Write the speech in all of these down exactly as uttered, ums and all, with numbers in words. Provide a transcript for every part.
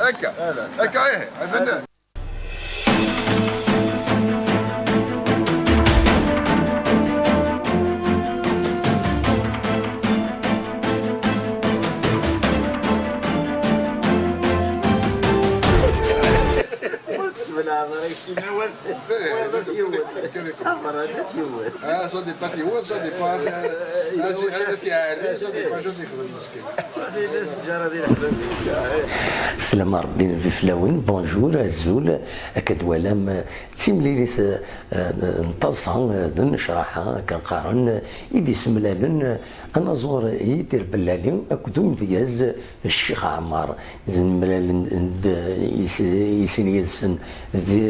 Akka. Akka, eh, هذا. Ah, ça dépend, ça dépend. Ah, c'est, ah, c'est, ah, ça dépend, je sais. Slam Rebbi fell-awen, bonjour, azul, akka d-twalam, d timlilit, eh, n taḍsa, eh, d nnecraḥa, akken qqaren, eh, i d-isemlalen, eh, anaẓur Yidir Bellali akked umedyaz Ccix Ɛmar. Mlalen-d, eh, i s-, i sin yid-sen di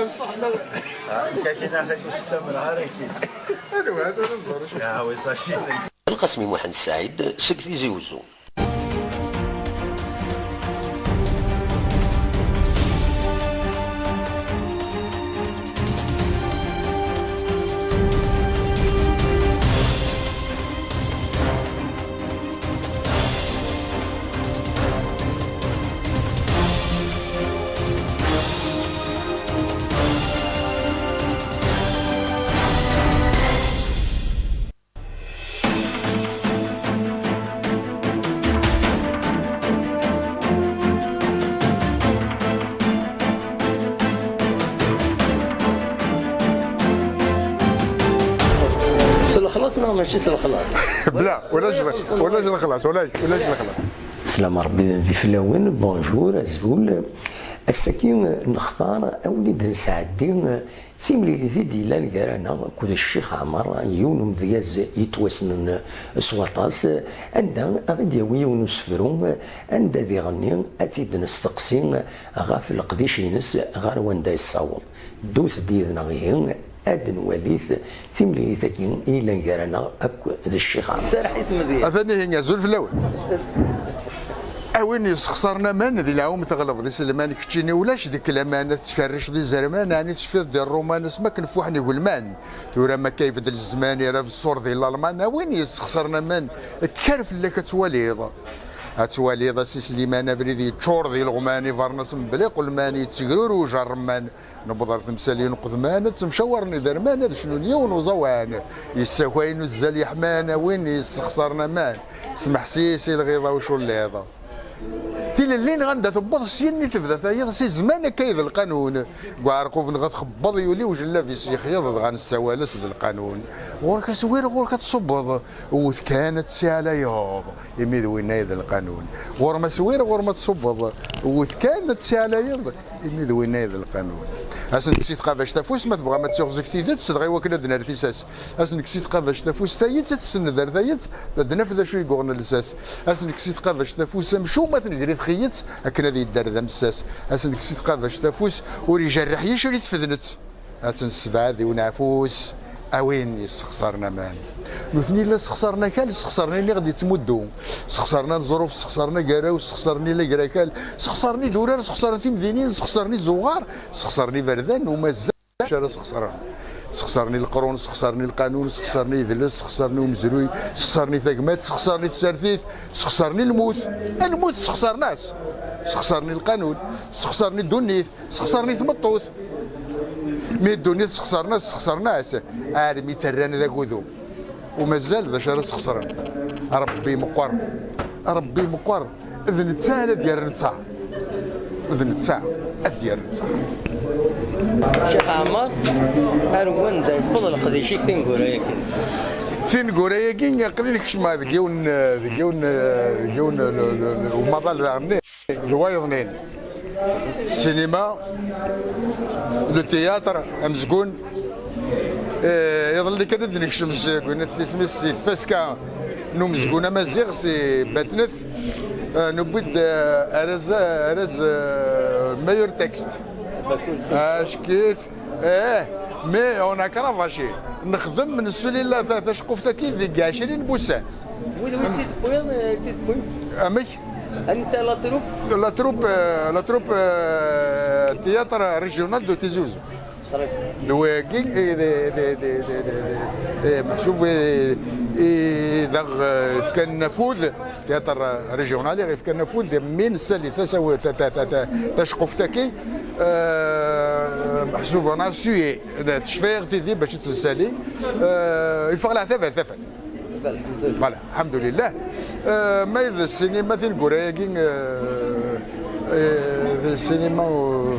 Ass-a ḥna. Amek akken ara ken-stamreɣ ara kin. Anwa hada ur nẓerr acu. Ah, oui, ça, c'est... Lqasmi Muḥend Saɛid seg Tizi Uzzu. Mačči s lexlaṣ. Bla, ulac, ulac lexlaṣ, ulac, ulac lexlaṣ. Slam Rebbi di fell-awen, bonjour, azul. Ass-agi nextar awen-id-nesɛeddi timlilit i d-yellan gar-aneɣ akked Ccix Ɛmer, yiwen umedyaz yettwassnen s waṭas, anda aɣ-id-yawi yiwen usefru anda ad iɣenni, ad t-id-nesteqsi ɣef leqdic-ines ɣer wanda yessaweḍ. Ddut-d yid-neɣ ihi, ad nwali timlilit-agi i yellan gar-aneɣ akk d Ccix Ɛmer. Serreḥ i tmedyazt. Atan ihi, azul fell-awen. A win yessexṣaren aman, di lɛum teɣleḍ, d iselman keččini, ulac deg laman, ad tettkerriceḍ izerman, ɛni tecfiḍ di ṛṛuman, asmi akken fuḥen igelman. Tura ma akka ibeddel zzman, irab ṣṣur di Lalman, a win yessexṣaren aman, kker fell-ak ad twaliḍ. Ad twaliḍ a Si Sliman, abrid yeččur d ileɣman, ibernas mebla iqelman, yettegruruj ṛṛemman. Newweḍ ɣer temsal n Qedman, ad ttemcawaren iderman, ad cnun yiwen uẓawan. Yessakayen uzzal yeḥman, a win yessexṣaren aman, smeḥsis i lɣiḍa uculliḍ. Tilelli neɣ anda tewweḍ, syin i tebda tayeḍ, si zzman akka i d lqanun. Deg uɛerqub neɣ ad txebbeḍ, yuli ujellab-is yexyeḍ, dɣa nessawal-as d lqanun. Ɣur-k aswir, ɣur-k ad tṣubbeḍ, wwet kan ad tessiɛlayeḍ, imi d winna i d lqanun. Ɣur-m aswir, ɣur-m ad tṣubbeḍ, wwet kan ad tessiɛlayeḍ, imi d winna i d lqanun. Ad s-nekkes i tqabact afus, ma tebɣam ad tiɣzif tidet, dɣa i wakken ad d-nerr tissas. Ad s-nekkes i tqabact afus tayet, ad tessenned ar tayet, ad naf d acu i yuɣen lsas. Ad s-nekkes i tqabact afus amcum, ad t-negri txiyet, akken ad yedder d amessas. Ad s-nekkes i tqabact afus, ur ijerreḥ yicri tfednet. Ad tt-nessebɛed i uneɛfus, a win yessexṣaren aman. Nutni la ssexṣaren akal, ssexṣaren ayen i ɣ-d-yettmuddu. Ssexṣaren aneẓruf, ssexṣaren agaraw, ssexṣaren ilager akal, ssexṣaren idurar, ssexṣaren timdinin, ssexṣaren izuɣar, ssexṣaren iberdan, u mazal acu ara ssexṣaren. Ssexṣaren i leqrun, ssexṣaren i lqanun, ssexṣaren i idles, ssexṣaren i umezruy, ssexṣaren i tagmat, ssexṣaren i tsertit, ssexṣaren i lmut. Lmut ssexṣaren-as. Ssexṣaren i lqanun, ssexṣaren i ddunit, ssexṣaren i tmeṭṭut. Mi ddunit ssexṣaren-as, ssexṣaren-as, armi tt-rran d agudu. U mazal d acu ara sxeṣren. Rebbi meqqer. Rebbi meqqer. D netta ara d-yerr netta. D netta ad d-yerr netta. Ccix Ɛmer, ar wanda yewweḍ leqdic-ik tineggura-agi? Tineggura-agi, aql-i nekcem deg yiwen, deg yiwen, deg yiwen, le, le, le, umaḍal daɣen. D wayeḍnin. Ssinima, le théâtre, amezgun. Eh, iḍelli kan ad d-nekcem seg, winna tismi, si tfaska n umezgun amaziɣ, si Batnet. Eh, newwi-d, eh, arraz, arraz, eh, meilleur texte. Ackit, eh, mais on a cravaché. Nexdem, nessuli la, ta-, taceqquft-agi deg ɛecrin n wussan. Wid, wid si d-tewwiḍ, eh, si d-tewwiḍ? Amek? Anta la troupe? La troupe, euh, la troupe, euh, théâtre régional de Tizi Ouzou. D wagi, eh, d, d, d, d, d, d, eh, meḥsub, eh, eh, d aɣ, eh, fkan afud, théâtre régional, i ɣ-ifkan afud, mi nessali tasaw-, ta-, ta-, ta-, ta-, taceqquft-agi, eh, meḥsub, on a sué, tecfa-yaɣ tidi bac ad tt-nessali, eh, yeffeɣ leɛtab ar tafat. Voilà, alḥemdulillah. Euh, ma d ssinima tineggura-agi, euh, euh, d ssinima ur,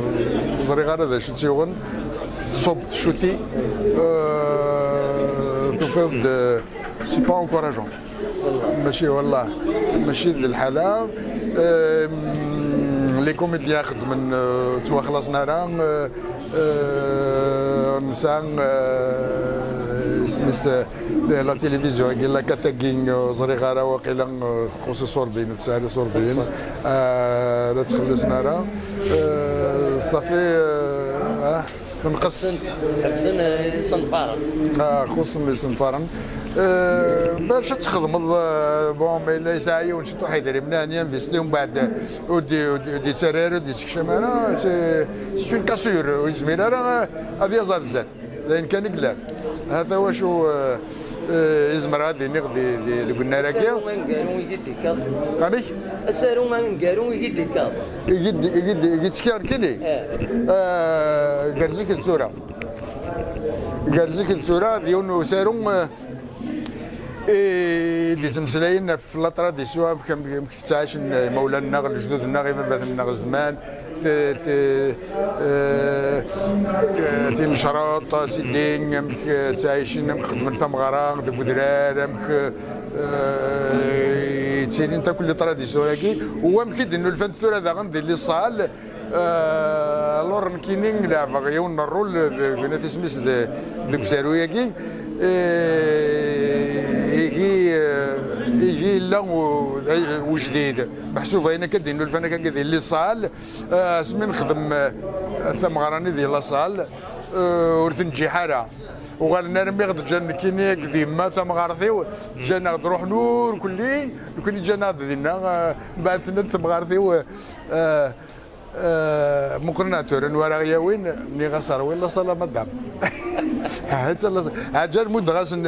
ur ẓriɣ ara d acu tt-yuɣen. Tṣubb tcuti, euh, tufiḍ-d, euh, c'est pas encourageant. Mačči, wallah, mačči d lḥala. Euh, les comédiens xeddmen, euh, ttwaxlaṣen ara, euh, Euh, nesɛa, euh, isem-is, euh, la télévision-agi, la quatre-agi, euh, ur ẓriɣ ara, waqila, euh, txuṣṣ iṣurdiyen, tesɛa iṣurdiyen. Euh, la ttxelliṣen ara. Euh, ṣafi, euh, ah, tenqes. Ḥebsen, ḥebsen, euh, isenfaren. Ah, xuṣṣen isenfaren. Euh, bac ad txedmeḍ, euh, bon, ma yella yesɛa yiwen ciṭuḥ idrimen, ɛni investi, umbeɛd, euh, ur d-, ur d-, ur d-yettarra ara, ur d-yessekcam ara, c'est, c'est une cassure, ur yezmir ara ad yaẓ ar zdat. D ayen kan i yellan. Hata wacu, eh, eh, i zemreɣ ad iniɣ di, di, deg unnar-agi. Asaru aneggaru i d-ikkaḍ. Amek? Asaru aneggaru i d-ikkaḍ. I d-, i d-, i d-tefkiḍ nekkini? Eh. Eh, gar zik d tura. Gar zik d tura, d yiwen n usaru, eh, eh, I d-yettmeslayen ɣef la tradition, amek, amek, amek ttɛicen imawlan-nneɣ, lejdud-nneɣ, ibabaten-nneɣ zman, t-, t-, eh, eh, timecreḍt, sidi, amek, eh, ttɛicen, amek xeddmen tameɣra deg udrar, amek, eh, ttilint akk les traditions-agi, u amek i d-nnulfant tura daɣen di les salles. Eh, alors, nekkini leɛbeɣ yiwen n rrul d, d, isem-is d, deg usaru-agi. Eh, igi, eh, igi yella u-, ujdid. Meḥsub ayen akka d-innulfan akka di les salles, eh, asmi nexdem, eh, tameɣra-nni di la salle, eh, ur tenǧiḥ ara. Uɣalen armi ɣ-d-ǧǧan nekkini akked yemma tamɣart-iw, ǧǧan-aɣ-d ruḥen ur kulli, nekkini ǧǧan-aɣ-d dinna, eh, mbeɛd tenna-d temɣart-iw, eh, Eh, meqqren ɛturen wara ɣ-yawin, nniɣ-as: "Rwi la salle, madame." Ɛǧal muddeɣ-asen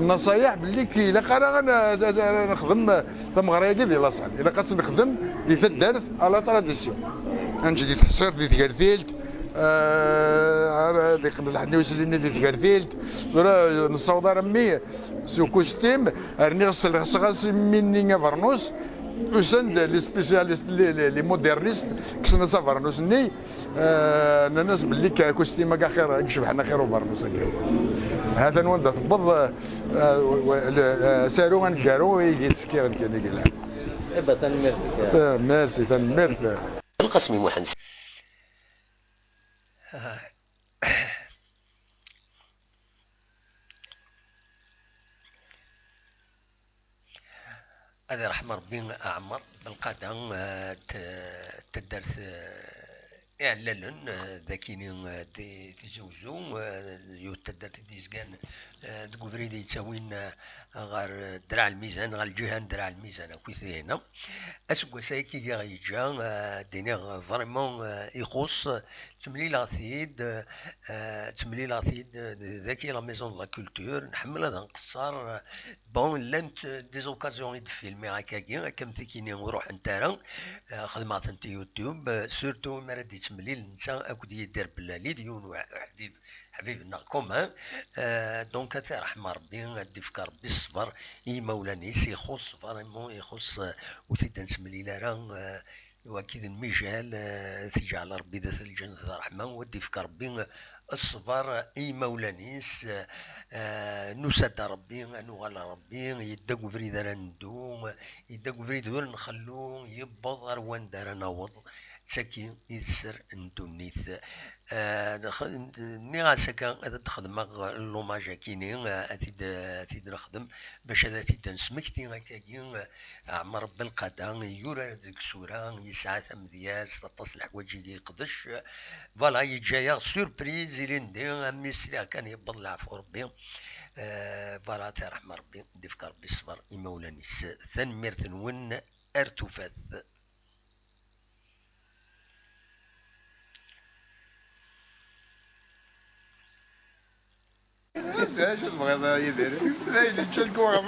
nnaṣayeḥ belli k-, ilaq ara ad n-, ad, ad, ad nexdem tameɣra-agi di la salle. Ilaq ad tt-nexdem di taddart à la tradition. Ad neǧǧ di tḥṣirt, di tgertilt, eh, ara ad iqqen lḥenni uselli-nni di tgertilt. Tura nessaweḍ ara mmi s ukustim, rniɣ selxeɣ-as i mmi-nni abernus, usan-d les spécialistes, les, les, les modernistes, kksen-as abernus-nni, eh, nnan-as belli k-, akustim-agi axir, i icebḥen axir ubernus-agi. Ha-t-an wanda tewweḍ, eh, eh, le, eh, asaru aneggaru i yettekkiɣ nekkini deg lɛam. Eh, merci, tanemmirt. Lqasmi Muḥend. Ad iṛḥem Ṛebbi aɛemmeṛ Belqada, eh, t-, taddart, eh, Iɛellalen, eh, d akini, eh, di Tizi Uzzu, eh, yiwet taddart i d-yezgan, eh, deg ubrid yettawin, eh, ɣer, eh, Draɛ Lmizan, ɣer lǧiha n Draɛ Lmizan, akkit dihin. Aseggas-agi i ɣ-yeǧǧa, eh, ad d-iniɣ, eh, vraiment, eh, ixuṣ, ttemlileɣ-t-id, eh, ttemlileɣ-t-id, eh, dagi la Maison de la Culture, nḥemmel ad nqeṣṣer, eh, bon, llant, eh, des occasions i d-filmiɣ akkagi, akka am tikini ur ruḥent ara, eh, xedmeɣ-tent i YouTube, eh, surtout mi ara d-yettemlil netta akked Yidir Bellali, d yiwen uḥ-, uḥbib, ḥbib-nneɣ commun, eh, donc ad t-iṛḥem Ṛebbi, ad d-ifk Ṛebbi ṣṣber i yimawlan-is, ixuṣ, vraiment ixuṣ, eh, ur t-id-nettemlil ara, eh, Wagi d lmijal, eh, ad t-iǧɛel Ṛebbi d at lǧennet d ṛṛeḥma, u ad d-ifk Ṛebbi ṣṣber i yimawlan-is, eh, nusa-d ar Ṛebbi, ad nuɣal ar Ṛebbi, yedda deg ubrid ara neddu, yedda deg ubrid ur nxellu, yewweḍ ar wanda ara naweḍ, d tagi i d sser n ddunit. Eh, nx-, nniɣ-as akka ad d-xedmeɣ l'hommage akini, eh, ad t-id, ad t-id-nexdem bac ad t-id-nesmekti akkagi, eh, Ɛmer Belqada yurar deg isura, yesɛa tamedyazt, aṭas n leḥwayeǧ i yeqdec. Voilà, yeǧǧa-yaɣ surprise ilindi, a mmi sliɣ kan yewweḍ leɛfu Rebbi. Eh, voilà, ad t-iṛḥem Rebbi, ad d-ifk Rebbi ṣṣber i imawlan-is. Tanemmirt-nwen, ar tufat. D acu tebɣiḍ a Yidir? D ayen yečča lkuɣaḍ.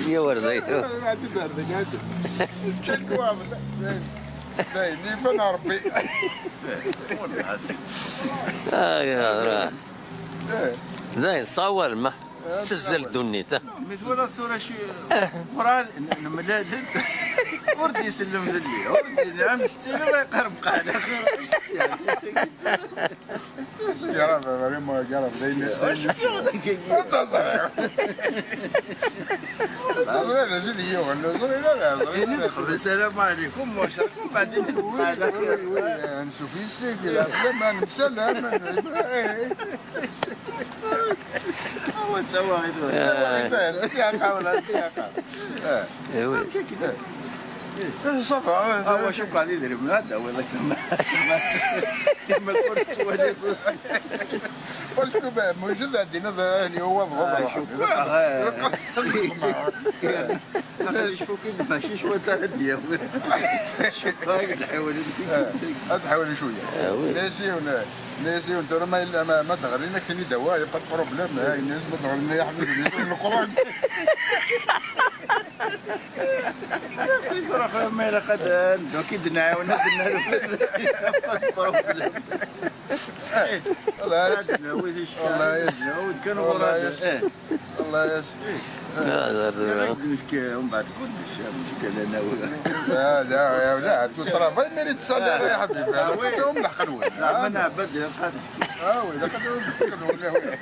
Yawer d ayen. Yečča lkuɣaḍ. D ayen, d ayen yifan a Ṛebbi. Ah, ya, ya. Eh. D ayen, tsawalem, ah. Tezzal ddunit, ah. Mi twalaḍ tura ci-, werɛad n-, nemlal-d, ur d-isellem fell-i, ur d-, amek tettiliḍ ay qerbeqan, axir. Sidi Ṛebbi, Ṛebbi, ma gar Ṛebbi, d ayen, d ayen. Ur teẓriḍ. Ur teẓriḍ d acu d yiwen, ur ẓriɣ ara, ẓriɣ ara. Ini-d qbel, السلام عليكم, وعليكم بعدين. Oui, oui, oui, oui, ansuf yis-k, lɛeslama, nemsalam. Awa, d tawaɣit, wa. Ah. Tawaɣit, eh, siɛqa, wala siɛqa. Eh. Eh, oui. Amek akka? Eh, ça va, eh, ah, wa, cukkeɣ d idrimen, ad d-tawiḍ akken ma, ma, ma ur tettwaliḍ. Parce que, ben, moi, je vais dire, eh, هو الوضع. Ah, cukkeɣ, eh. Aql-i cukkeɣ mačči cwiṭ ara d-yawi. Cukkeɣ ad ḥawlen. Eh, ad ḥawlen cwiya. Ah, oui. Nna-yas yiwen, nna-yas yiwen, tura ma yella, ma, ma d-ɣlin, ad k-ten-id-awiɣ, y a pas de problème, eh, yenna-yas ma d-ɣlin ay aḥbib, yenna-yas leqran. Tura ma ilaq ad neddu, ad k-id-nɛiwen, ad d-nerfed, y a pas de problème. الله يسلمك. الله يسلمك. كان والله يسلمك. الله يسلمك. لا، لا، لا. نفك ومن بعد كلش، مش كان أنا ولا. لا، لا، يا لا، تو طرافاي ميريت السالير يا حبيبي. أنا كنت هم الحلوين. لا، ما نعبد يا قادش. آه، وي، لا، قد يقول لك الأولى، وي.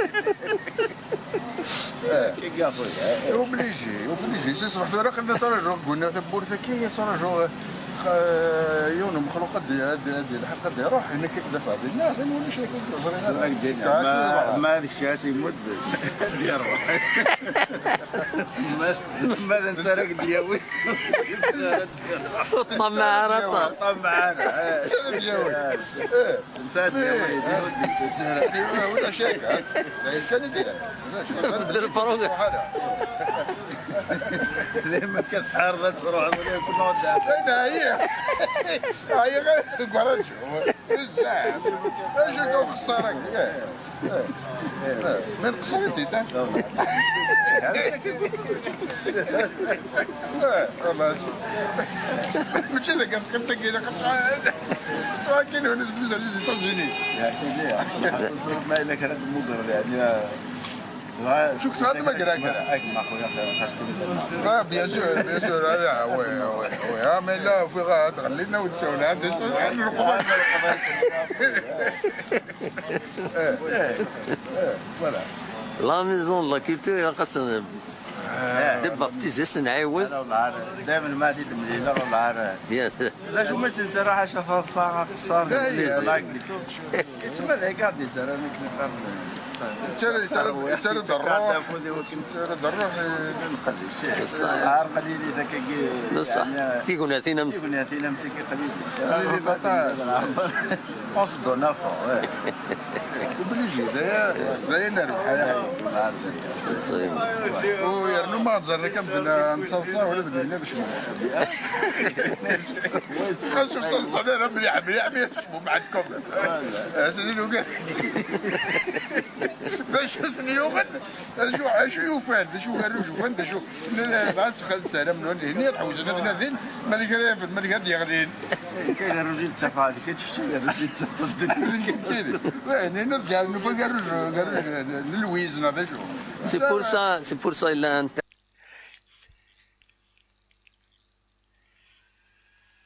إيه. كي قافل، إيه. أوبليجي، أوبليجي. سي صبحت ورا قلنا ترى جو، قلنا ثبورتك كي ترى جو، آه، يوم مخلوق قد ي-، قد ي-، قد يلحق، قد يروح، هنا كي كذا فاضي. لا، لا، ولا شيء، كنت صغير. ما، ما هذيك شاسي مد. يروح. ما، ما ننسى راك دياوي. الطمع راه طاس. الطمع راه. سلام دياوي. إيه. تمثال يا وليدي، ودي الزهرة. ولا شيء، ها؟ لا، كان يدير. ولا شيء. بدل الفروق. هذا. دايمًا كتعارض تروح ولا كل ما ودعت. هذا هي. هي غير الكرة تشوف. بزاف. ايش يكون خسارة؟ إيه. إيه. إيه. من قصيتي، تا؟ إيه، والله. ماشي إذا كانت قيمتك إلا قطعة. كاين هنا زوج على لي زيتازوني. يا أخي، ليه؟ حصل ظروف ما إلا كانت مضر، يعني، آه. شوف، هذا ما قراك. أك ما خويا، خاص كل زمان. آه، بيان سور، بيان سور، آه، وي، وي، وي. آه، مي لا، في غا تغلينا وتساوي لها، دي سور، آه، نقوم. إيه، إيه، إيه، voilà. La maison de la culture, خاصنا دابا بتيزيس نعاود. لا، والله عارف. دايمًا ما هذه المليلة، والله عارف. Bien sûr. لا، شو ما تنسى، راه شاف الصاغة قصار. لا، لا، لا. كتسمى ذاك قاعد يزرع، ممكن يقرب. ترى، ترى، ترى الروح. ترى الروح، ما نقدرش. نهار قليل إذا كي، بصح، يعني، تيكون عثينا مس- تيكون عثينا مسكين قليل. قليل إذا طاح. On se donne à fond, ouais. Obligé, d'ailleurs, d'ailleurs, نربح. طيب. ويرنو ما تزرك مثلا نصلصة ولا بدينا باش ما. خاص نصلصة، أنا مليح، مليح، مليح، شو معكم؟ أسألي له قال. باش اسمي يوغد. شو، شو يوفان؟ شو قالوا شوفان؟ شو؟ لا، لا، لا، بس خد سلام، نون، هني تحوس، هنا، هنا، فين؟ ملك رافد، ملك هاد يغلين. كاين الرجل تسافر، كاين شي رجل تسافر. كاين، وين، هنا تقال، نبغى قال رجل، قال رجل، لويز، هذا شو؟ C'est pour ça, c'est pour ça, il a un